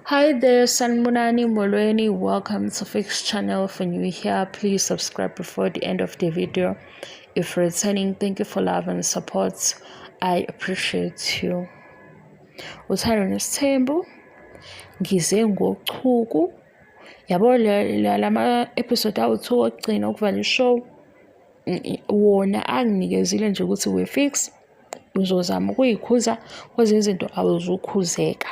Hi there, Sanibonani Molweni. Welcome to Fix Channel. For new here, please subscribe before the end of the video. If returning, thank you for love and support. I appreciate you. Uthando nesithembu ngize ngochuku yabo lama episode awu-2 okugcina ukuvala ishow wona anginikezile nje ukuthi we fix uzozama ukuyikhuza kwezinye izinto awuzukhuzeka.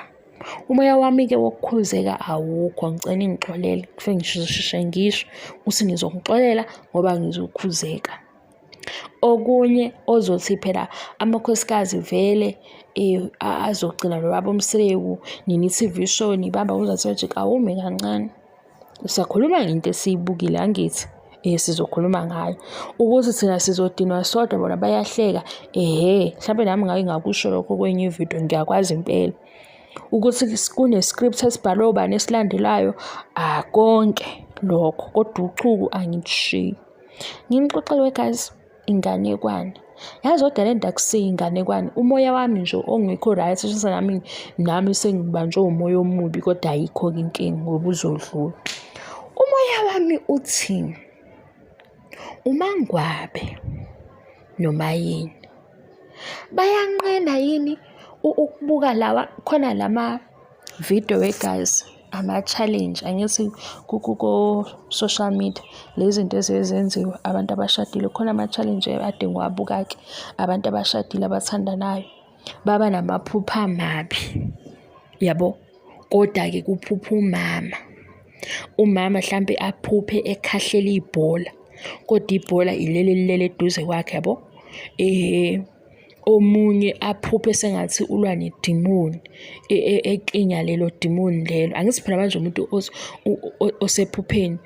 Umoya wami-ke wokukhuzeka awukho, ngicela ningixolele. Kufike ngisheshe ngisho ukuthi ngizongixolela ngoba ngizokhuzeka. Okunye ozothi phela amakhosikazi vele azogcina nobaba uMseleku nini i-T_V show nibamba uMzansi Magic, awume kancane. Siyakhuluma ngento esiyibukile angithi? Sizokhuluma ngayo. Ukuthi thina sizodinwa sodwa bona bayahleka, ehhe mhlampe nami ngake ngakusho lokho kwenye ividiyo ngiyakwazi impela. Ukuthi kune-script esibhalwe ubani esilandelayo, konke lokho kodwa uchuku angilushiyi. Nginixoxele guys inganekwane. Yazi kodwa le nto akusiyo inganekwane, umoya wami nje ongekho right shuthi nami nami sengibanjwe umoya omubi kodwa ayikho-ke inkinga ngoba uzodlula. Umoya wami uthi uMangwabe noMayeni bayanqena yini ukubuka lawa khona lama video wegazi ama-challenge angithi ko-social media lezi zinto eziye zenziwe abantu abashadile khona ama-challenge ade ngiwabuka-ke abantu abashadile abathandanayo baba namaphupho amabi yabo. Koda-ke kuphupha umama, umama hlampe aphuphe ekhahlela ibhola kodwa ibhola ileli elilele eduze kwakhe yabo. Omunye aphuphe sengathi ulwa nedimoni eklinya lelo dimoni lelo. Angithi phela manje umuntu osephupheni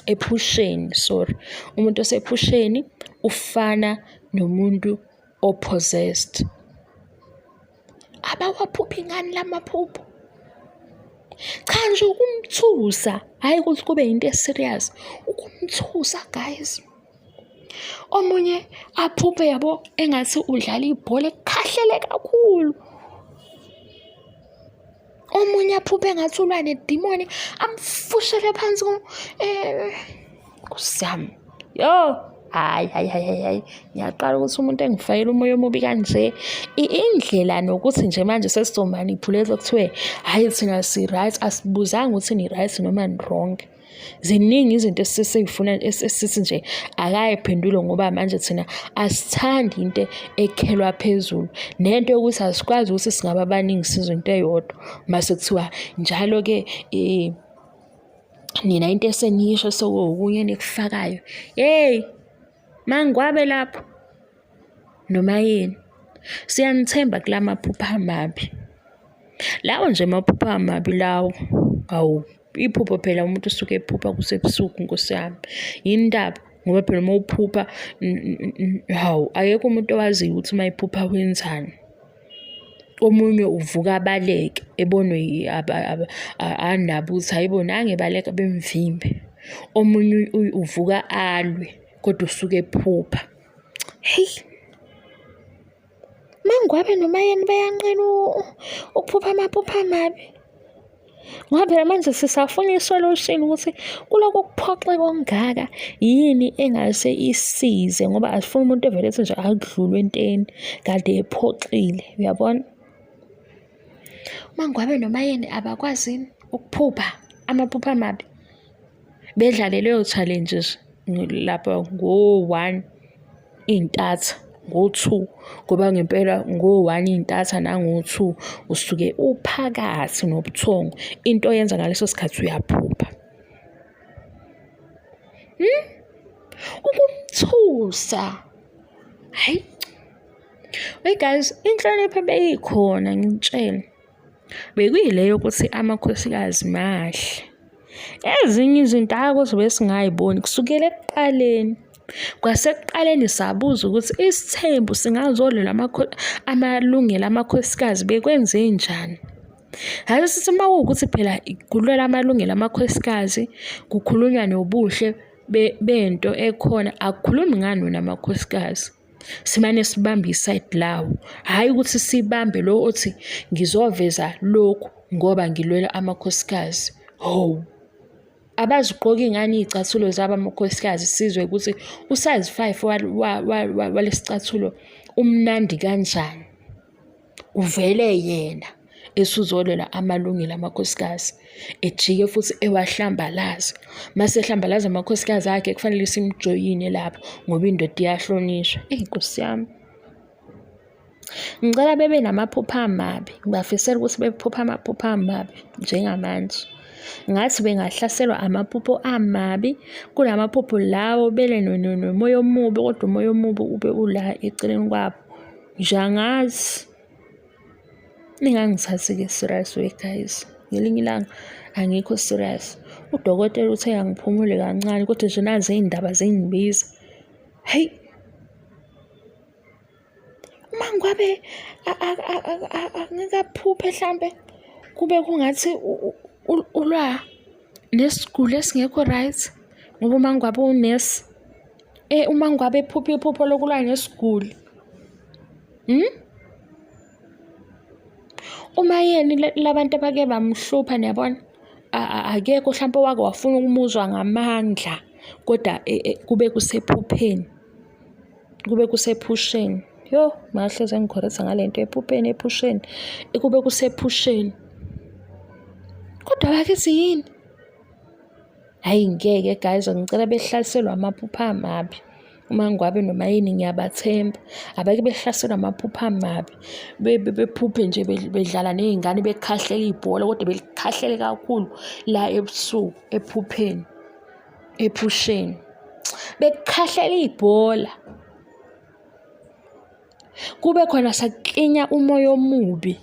ephusheni sorry, umuntu osephusheni ufana nomuntu o-possessed. Abawaphuphi ngani la maphupho? Cha nje ukumthusa, hhayi ukuthi kube yinto e-serious, ukumthusa guys. Omunye aphuphe yabo engathi udlala ibhola ekhahlele kakhulu. Omunye aphuphe engathi ulwa nedimoni amfushele phansi Nkosi yami. Yo, hayi hayi hayi hayi ngiyaqala ukuthi umuntu engifakela umoya omubi kanje. Indlela nokuthi nje manje sesizomanipulate kuthiwe hhayi thina si-right asibuzanga ukuthi ni-right noma ni-wrong. Ziningi izinto esesiyifuna esithi nje akayiphendule ngoba manje thina asithandi into ekhelwa phezulu nento yokuthi asikwazi ukuthi singaba baningi sizwe into eyodwa mase kuthiwa njalo-ke nina into eseniyisho sekuwokunye enikufakayo. Yeyi mangwabe lapho noma yini. Siyanithemba kula maphupho amabi. Lawo nje maphupho amabi lawo, hawu iphupho phela umuntu usuke ephupha kusebusuku nkosi yami. Yini ndaba? Ngoba phela uma uphupha hawu akekho umuntu owaziyo ukuthi uma ephupha wenzani. Omunye uvuka abaleke ebonwe anabo ukuthi hhayi bo nangu ebaleka bemvimbe. Omunye uvuka alwe kodwa usuke ephupha. Hheyi. Mangwabe noMayeni bayanqena ukuphupha amaphupho amabi. Ngoba phela manje sisafuna i-solution ukuthi kulokhu kuphoxeka okungaka yini engase isize ngoba asifuni umuntu evele ethi nje akudlulwe enteni kade ephoxile uyabona. Mangwabe noMayeni abakwazi yini ukuphupha amaphupho amabi? Bedlale leyo challenge lapha ngo-one iy'ntatha, ngo-two ngoba ngempela ngo-one iy'ntatha nango-two usuke uphakathi nobuthongo. Into oyenza ngaleso sikhathi uyaphupha. Hmm? Ukumthusa. Hhayi. Hey guys, inhlonipho beyikhona ngitshele. Bekuyile yokuthi amakhosikazi mahle. Ezinye izinto hhayi ukuthi besingay'boni kusukela ekuqaleni. Kwasekuqaleni sabuza ukuthi isithembu singazolwela amalungelo amakhosikazi bekwenzenjani. Hhayi sithi uma kuwukuthi phela kulwela amalungelo amakhosikazi kukhulunywa nobuhle bento ekhona akukhulumi ngani wena makhosikazi. Simane sibambe isayidi lawo, hhayi ukuthi sibambe lo othi ngizoveza lokhu ngoba ngilwela amakhosikazi. Hawu! Abazigqoki ngani iy'cathulo zabo amakhosikazi sizwe ukuthi usayizi 5 walesicathulo umnandi kanjani. Uvele yena esuzolwela amalungelo amakhosikazi ejike futhi ewahlambalaza. Mase ehlambalaza amakhosikazi akhe kufanele simjoyine lapho ngoba indoda iyahlonishwa. Eyi Nkosi yami. Ngicela bebe namaphupho amabi, ngibafisela ukuthi bephuphe amaphupho amabi njengamanje. Ngathi bengahlaselwa amaphupho amabi, kulamaphupho lawo bele nomoya omubi kodwa umoya omubi ube ula eceleni kwabo. Nje angazi. Ningangithathi-ke serious we guys. Ngelinye ilanga angikho serious. Udokotela uthe angiphumule kancane kodwa nje nazi iy'ndaba zingibiza. Hhayi. Uma ngabe angeke aphuphe hlampe kube kungathi ulwa nesiguli esingekho right ngoba uma ngabe unesi uma ngabe ephupha iphupho lokulwa nesiguli. Umayeni labantu abake bamhlupha niyabona akekho hlampe owake wafuna ukumuzwa ngamandla kodwa kube kusephupheni. Kube kusephusheni. Yoh, mahleze engikhoretha ngale nto ephupheni ephusheni. Kube kusephusheni. Kodwa bakithi yini? Hhayi ngeke guys, ngicela behlaselwe amaphupho amabi. Uma ngwabe noma yini ngiyabathemba. Abake behlaselwe amaphupho amabi. Bephuphe nje bedlala ney'ngane bekhahlela ibhola kodwa belikhahlele kakhulu la ebusuku ephupheni. Ephusheni bekukhahlela ibhola kube khona sakuklinya umoya omubi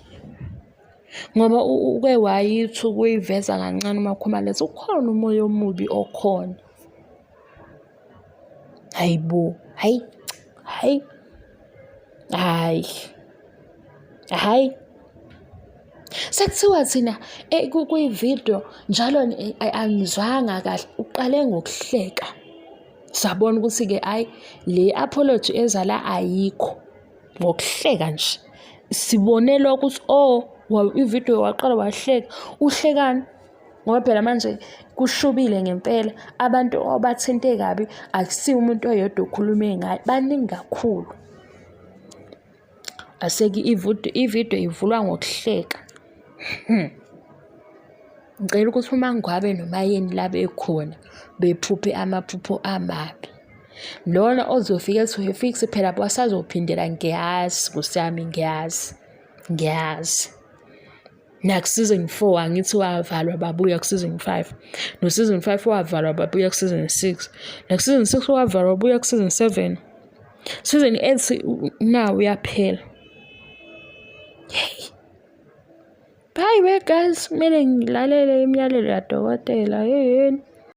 ngoba uke wayithi ukuyiveza kancane uMakhumalo ethi ukhona umoya omubi okhona. Hhayi bo, hhayi, hhayi, hhayi, hhayi. Sekuthiwa thina eh, kwividiyo njalo eh, angizwanga kahle uqale ngokuhleka sabona ukuthi-ke hhayi le apology eza la ayikho ngokuhleka nje sibone lokho ukuthi oh ividiyo waqala wahleka uhlekani ngoba phela manje kushubile ngempela abantu obathinte kabi akusiwo umuntu oyedwa okhulume ngaye baningi kakhulu. Aseki ividiyo ivulwa ngokuhleka. Hmm. Ngicela ukuthi uma ngwabe noMayeni la bekhona bephuphe amaphupho amabi. Lona ozofika ethi uyofix phela basazophindela ngiyazi Nkosi yami ngiyazi, ngiyazi. Naku-season 4 angithi wavalwa babuya ku-season 5. No-season 5 wavalwa babuya ku-season 6. Naku-season 6 wavalwa babuya ku-season 7. Season 8 nawo uyaphela. Hey. Bye we guys, kumele ngilalele imiyalelo yadokotela. Yeyeni.